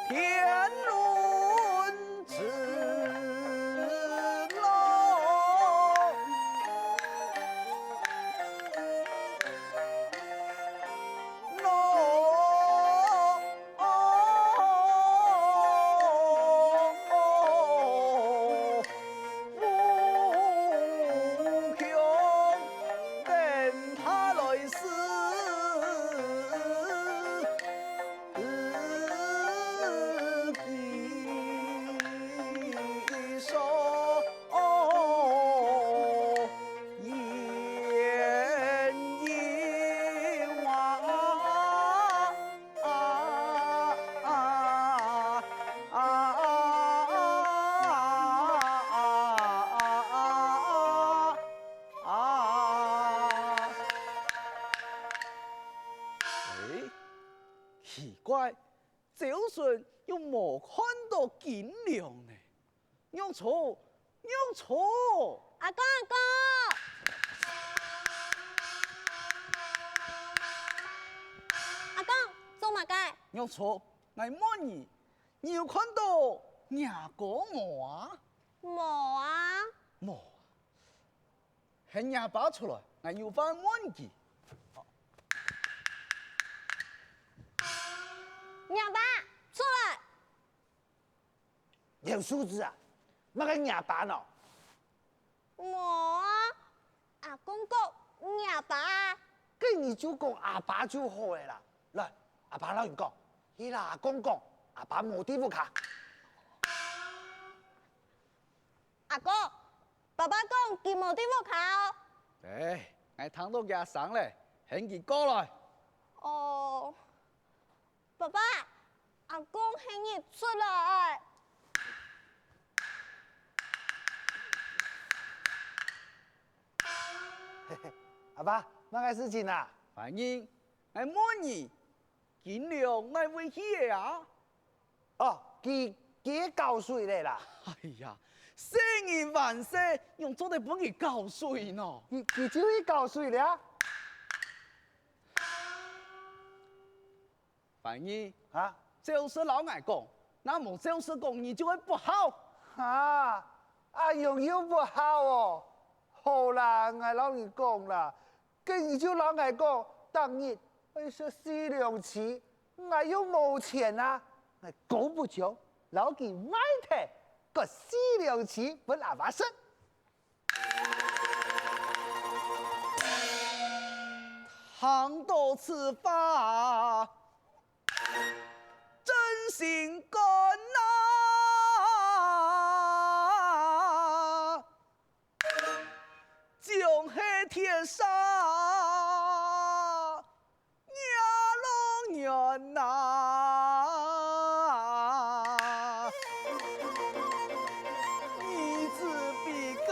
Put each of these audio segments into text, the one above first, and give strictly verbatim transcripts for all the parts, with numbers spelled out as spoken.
天伦之乐。哎，奇怪，朝晨又無看到金龍呢。玉雛，玉雛！阿公，阿公！阿公，做麼个？玉雛，𠊎問你，你有看到若哥無啊？無啊。無啊。 喊若爸出來，𠊎有話問佢。若爸，出來！劉素芝啊，麼个若爸呢？無啊，阿公講若爸。該你就講阿爸就好了啦。來，阿爸摎你講，去摎阿公講，阿爸無在屋下。阿公， 爸爸講佢無在屋下哦。哎，𠊎聽到厥聲了，喊佢過來。哦，爸爸，阿公喊你出來。阿爸，麼个事情啊？凡人，𠊎問你， 金龍哪位去了啊？哦，佢，佢搞水了啦。哎呀，細人還細，仰做得分佢搞水呢？佢，佢就去搞水了。凡人，啊？照實摎𠊎講，若無照實講，你就會不孝。哈，恁樣又不孝哦。好啦，𠊎摎你講啦， 該你就摎𠊎講，逐日愛食四兩錢，𠊎又無錢啊！𠊎姑不將摎佢賣忒，割四兩錢分阿爸食。聽到此話，真心肝啊！ 總係鐵砂壓路軟啊！兒子比該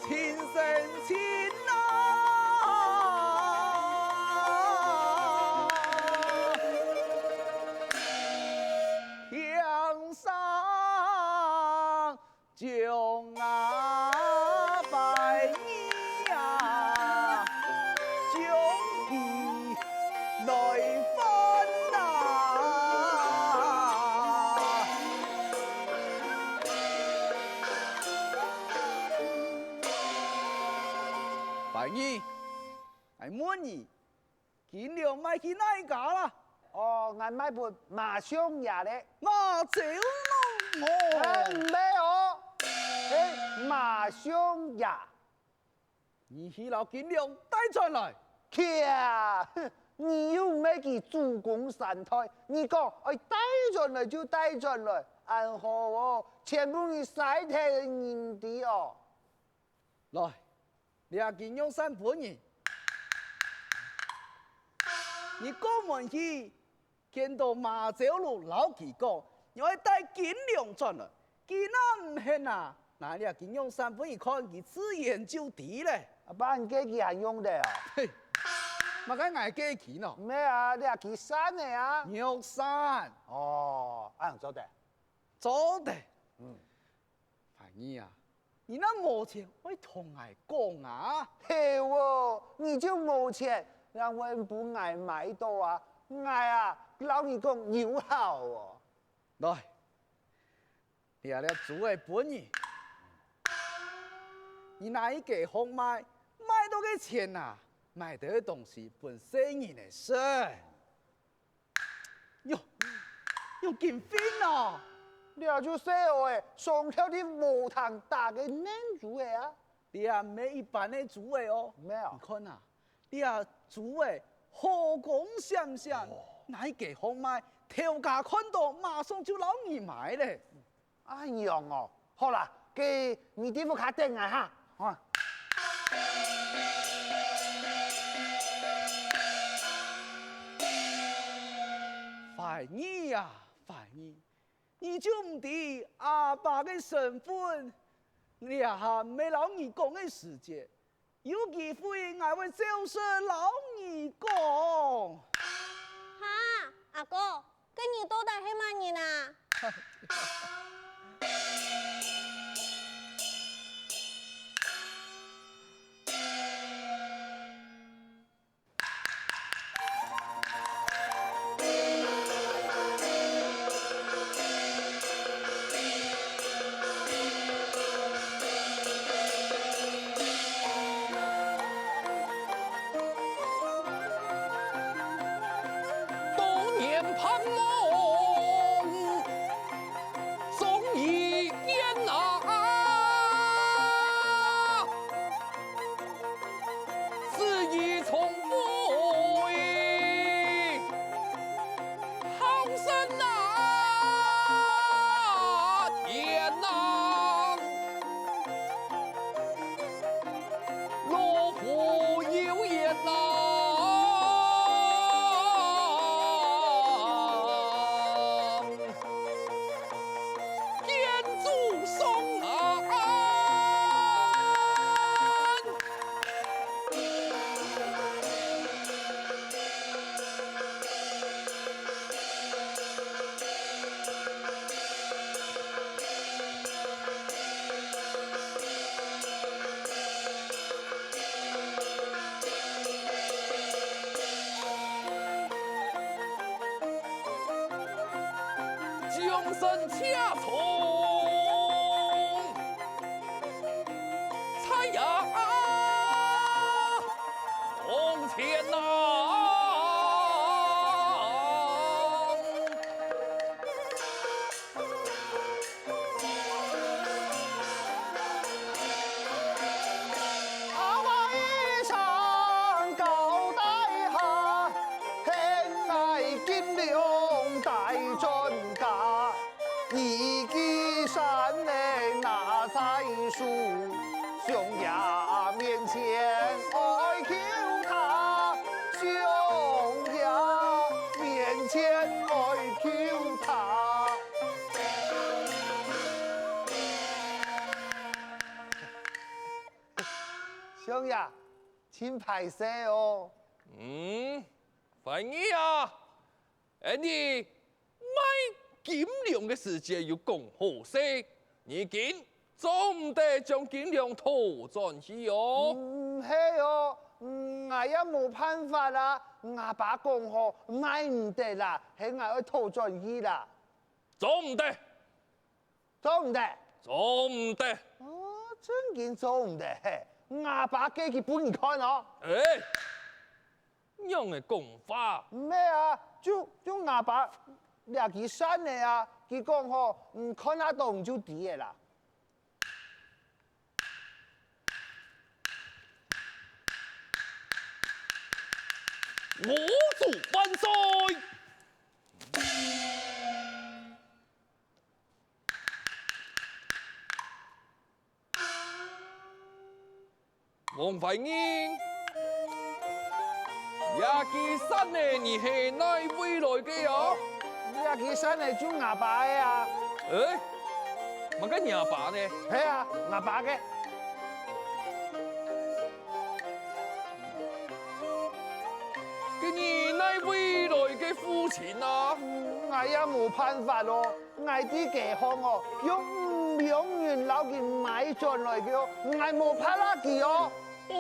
親生親啊！向上 將阿爸你啊，將佢來還啊！凡人，𠊎問你， 金龍賣去哪家啦？哦，𠊎賣分馬相爺咧。馬昭龍哦！哎，毋係哦，係馬相爺。你去摎金龍帶轉來。去啊！你又毋係佢祖公三代，你講愛帶轉來就帶轉來，恁好哦，全部你使忒个銀子哦。 來，這金玉扇分你。你過門去，見到馬昭龍摎佢講，你愛帶金龍轉來。佢若毋肯啊，拿這支玉扇分佢看，佢自然就知咧。啊，爸，你个佢還用得啊？嘿，麼个𠊎个佢喏？毋係啊，這支扇仔啊。玉扇。哦，恁樣做得。做得。嗯。凡兒啊，你若無錢，愛同𠊎講啊。係哦，你就無錢，人會分𠊎買到啊。𠊎啊，摎你講有效哦。來， 這粒珠仔分你。你拿去街項賣，賣到个錢啊，買兜東西分細人仔食。喲，仰緊分哦！這就細人仔上吊在禾埕打个念珠仔啊！這毋係一般个珠仔哦。毋係哦。你看啊， 這珠仔好光閃閃，拿去街項賣，頭家看到馬上就摎你買咧。恁樣哦，好啦，該你在屋下等𠊎哈。啊。凡兒啊，凡兒，你就毋知阿爸个身份，這下毋係摎你講个時節， 有機會𠊎會照實摎你講。哈，阿哥，該你到底係麼人啊？相爺，盡敗勢哦。嗯，凡兒啊， 恁呢賣金龍个時節又講好勢，如今做毋得將金龍討轉去哦。毋係哦，𠊎也無辦法啊！吾爸講好賣毋得啦，係𠊎愛討轉去啦。做毋得！做毋得！做毋得！哦，正經做毋得嘿！吾爸計佢分你看哦！哎！ 仰仔講法？毋係啊，就就吾爸這支扇仔啊，佢講吼，你看啊著你就知仔啦。吾主萬歲！ 王懷仁，這支扇仔你係哪位來个啊？這支扇仔就吾爸个啊。欸，麼个若爸呢？係啊，吾爸个。該你哪位來个父親啊？𠊎也無辦法哦，𠊎在街項哦，用五兩銀摎佢買轉來个哦，𠊎無拍爛佢哦。哦，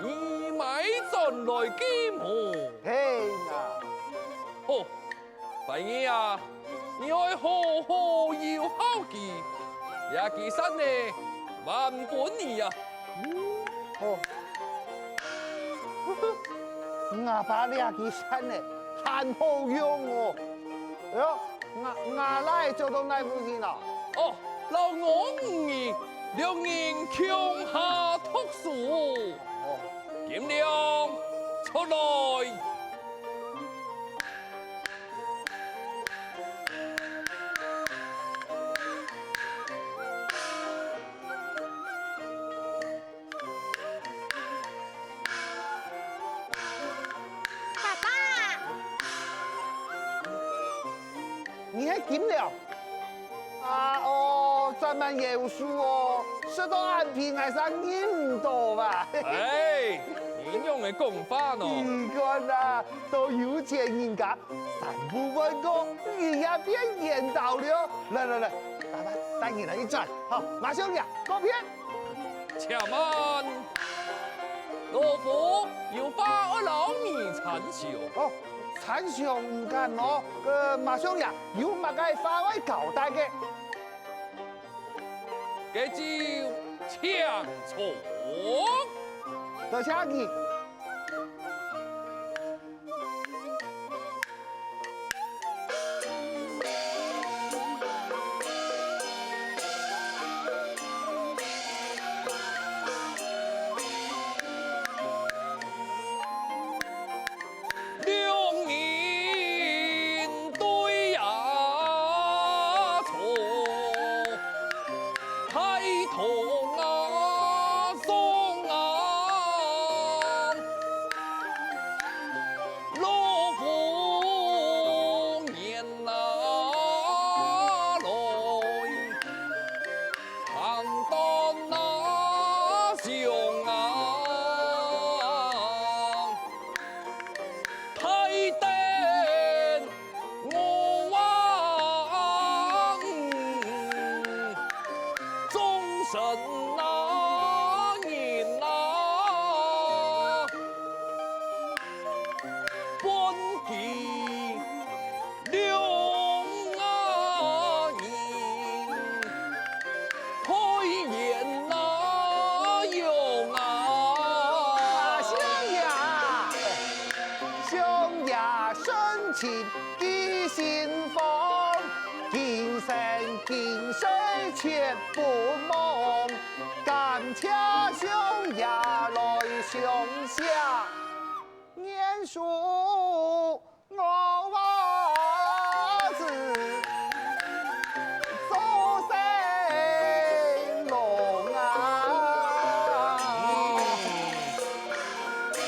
你買轉來个無？係啊。好， 拜二啊，你愛好好有孝佢，這支扇仔還分你啊。哦，吾爸這支扇仔還好用哦。哎喲，吾吾倈仔走到哪位去呢？哦，摎我女兒兩人共下讀書。哦，金良，出來。 爸爸，你係金良？ 啊哦，真蠻夭壽哦，食到恁肥𠊎正認毋著啊！哎，你仰仔講話呢？你看啊，都有錢人家，三步半過，你也變緣投了。來來來，爸爸帶你來一轉，好，馬上呀，告別。且慢，老夫有話愛摎你參詳。哦， 參詳毋敢哦，呃，馬上呀，有麼个話愛交代个？該就請坐。多謝你。 兩人對啊坐，大堂啊上啊，老夫人啊來， 行到那上啊，大殿我啊，眾神那人啊， 分佢兩啊人，配閻那容啊。啊，相爺，相爺深情記心房，今生今世絕不忘。感謝相爺來相惜。 願書我兒子做成龍啊！嗯，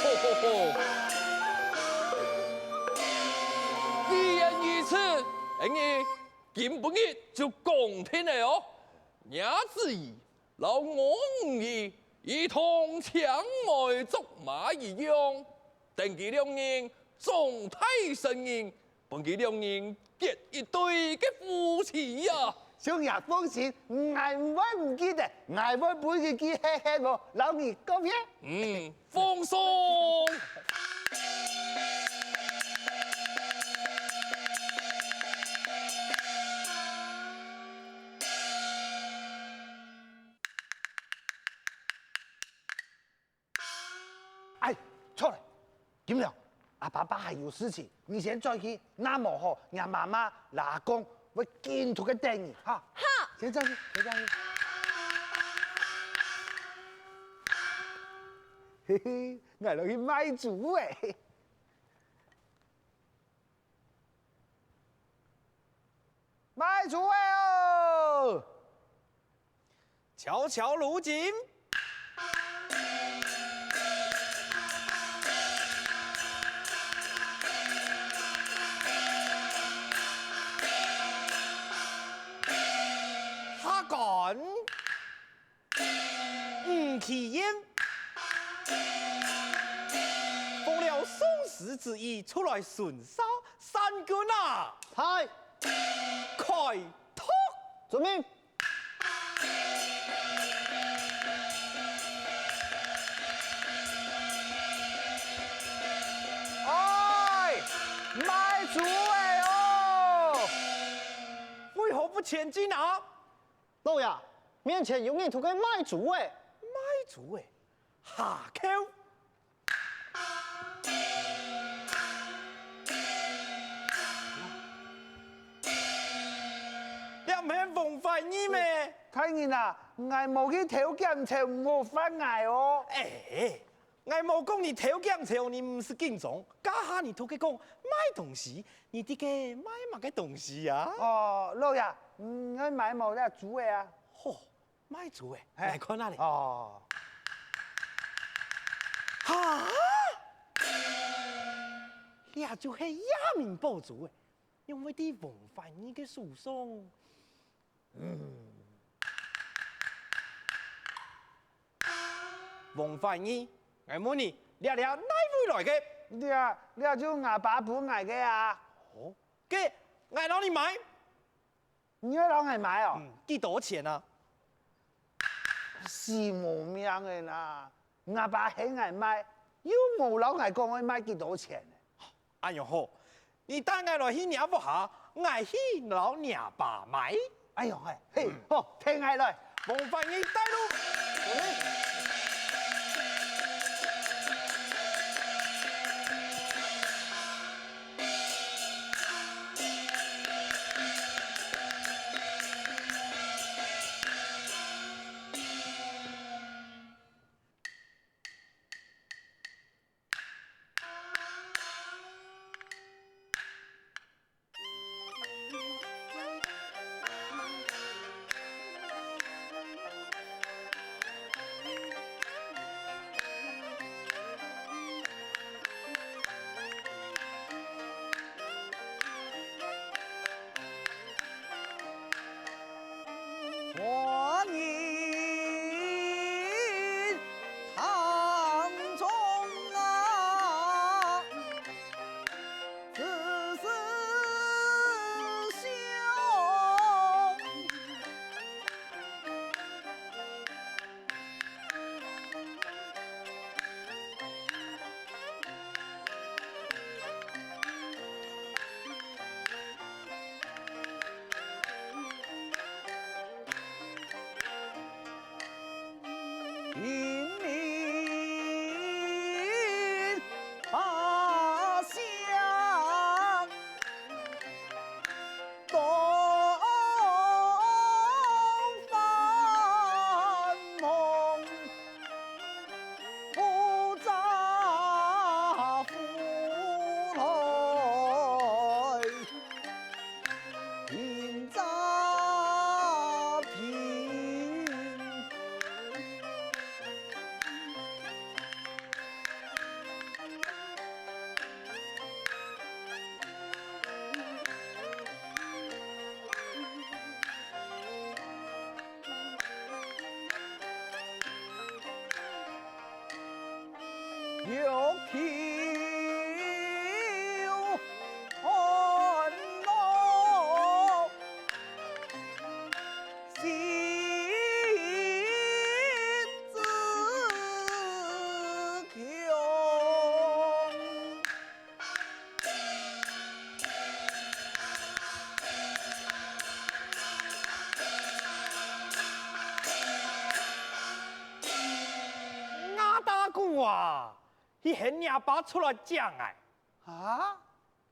好好好。既然如此，恩義今晡日就講定了哦。若子怡摎我女兒一同青梅竹馬一樣， 等佢兩人長大成人，分佢兩人結一對个夫妻啊！相爺放心，𠊎毋會毋記得，𠊎會陪佢去歇歇哦，摎你告別。嗯，放鬆。哎，著了，金良，阿爸爸還有事情，你先轉去，若無吼，若媽媽、阿公會緊出去等你，哈。好。先轉去，先轉去。嘿嘿，𠊎來去賣豬仔。賣豬仔哦！ 敲敲滷金。其音。奉了宋师旨意，出來巡哨，三军啊，在。開讀。遵命。哎，賣豬仔哦！為何不前進啊？ 老爺，面前有人在該賣豬仔。賣豬仔？下轎！這毋係王懷義咩？大人啊，𠊎無去偷檢錢，毋好罰𠊎哦。哎， 𠊎無講你偷檢錢，你毋使緊張。這下你在該講賣東西，你在該賣麼个東西啊？哦，老爺，嗯，𠊎買無這豬仔啊。吼，賣豬仔，嘿。來看下咧。哦。哈？這就係夜明寶豬仔，仰會在王懷義个手上？ 王懷義，𠊎問你，這這哪位來个？這，這就吾爸分𠊎个啊。哦，該𠊎摎你買。你愛摎𠊎買哦？嗯，幾多錢啊？死無命个啦！吾爸喊𠊎買，又無摎𠊎講愛賣幾多錢呢。 恁樣好，你帶𠊎來去若屋下，𠊎去摎若爸買。哎喲，嘿，嘿，好，聽𠊎來。王懷義帶路。吾大姑啊，去喊若爸出來接𠊎。啊？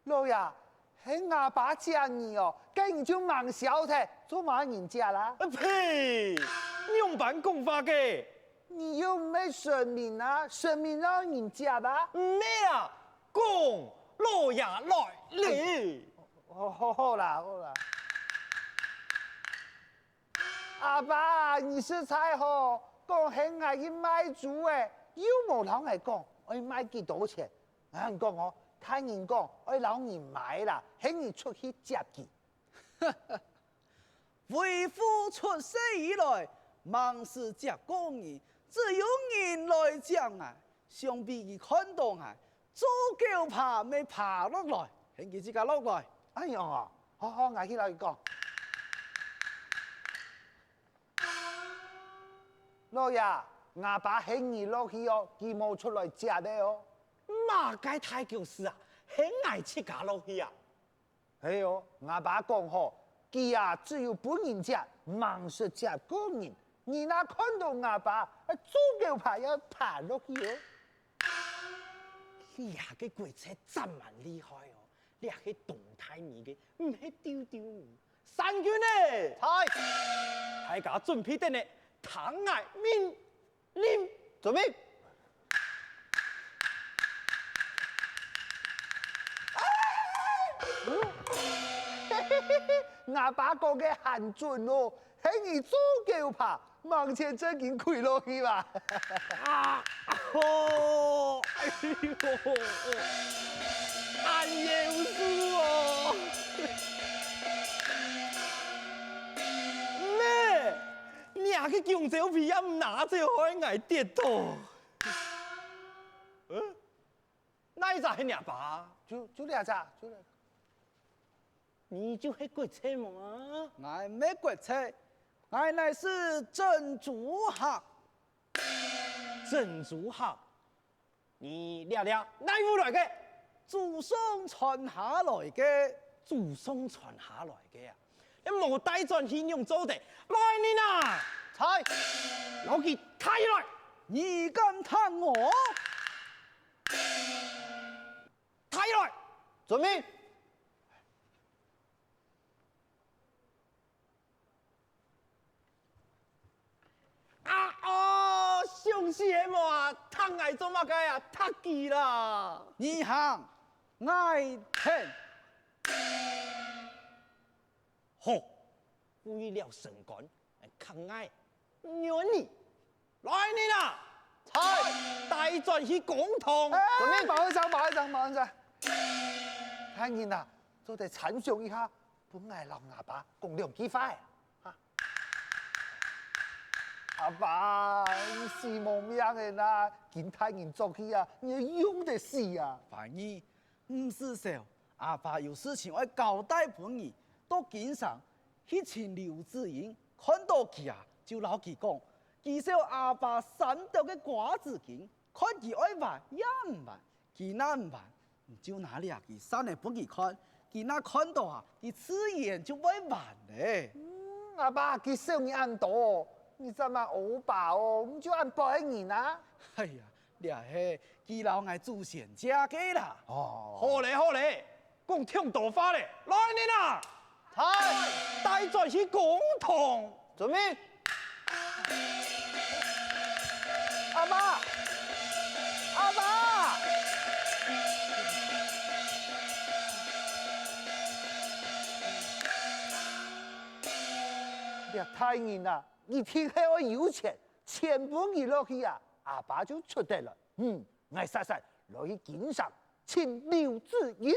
老爺，喊吾爸接你哦，該你就吂消忒，做麼人接啦？啊呸！仰般講話个？你又毋係神明啊，神明哪有人接啊？毋係啊，講老爺來咧。好，好，好啦，好啦。阿爸，你實在好，講喊𠊎去賣豬仔，又無摎𠊎講愛賣幾多錢。 𠊎講哦，大人講愛摎你買啦，喊你出去接佢。為父出世以來，吂識接過人，只有人來接𠊎，想必佢看到𠊎，做狗爬乜爬落來，喊佢自家落來。恁樣哦，好好，𠊎去摎佢講。老爺，吾爸喊你落去哦，佢無出來接你哦。麼个大狗屎啊，喊𠊎自家落去啊？ 係哦，吾爸講吼，佢啊只有分人接，吂識接過人。你若看到吾爸，做狗爬也爬落去哦。這个鬼差真蠻厲害哦，這係當大尾个，毋係丟丟尾。三軍呢？在。大家準備等呢，聽𠊎命 令。遵命。吾爸講个還準哦，喊你做狗爬，吂前正經跪落去吧。啊，哦，哎喲，恁幼稚哦！咩？ 若个弓蕉皮也毋拿走，害𠊎跌倒。嗯？哪一隻係若爸？就，就這隻，就這隻。你就係鬼差無啊？𠊎毋係鬼差，𠊎乃是珍珠客。珍珠客？ 你這這哪位來个？祖上傳下來个。祖上傳下來个啊！你無帶轉去仰做得？來人啊！在。摎佢提來！你敢打我？提來！遵命。 啊哦，想死係無啊？踢𠊎做麼个啊？踢佢啦！你行，𠊎跈。好，為了心肝，看𠊎，忍你！來人啊！在！帶轉去公堂！哎，慢一聲，慢一聲，慢一聲！大人啊，做得參詳一下， 分𠊎摎吾爸講兩句話仔，哈！阿爸，你死無命仔啦！今大人做戲啊，你愛用得死啊！凡兒，毋使愁，阿爸有事情愛交代分你，到京城去尋劉子英，看到佢啊，就摎佢講，佢笑阿爸三斗个瓜子根，看佢愛還也毋還，佢若毋還，你就拿這枝扇仔分佢看， 佢若看到啊，佢自然就會還咧。嗯，阿爸，佢笑你恁多，你正嘛阿爸哦，你就恁背人啊？哎呀，這係佢摎𠊎祖先借个啦。哦。好咧，好咧，講忒多話咧，來人啊！在！帶轉去公堂！遵命！ 阿爸！阿爸！這大人啊，一定係愛有錢，錢分佢落去啊，阿爸就出得來。嗯，𠊎煞煞來去京城尋劉子英。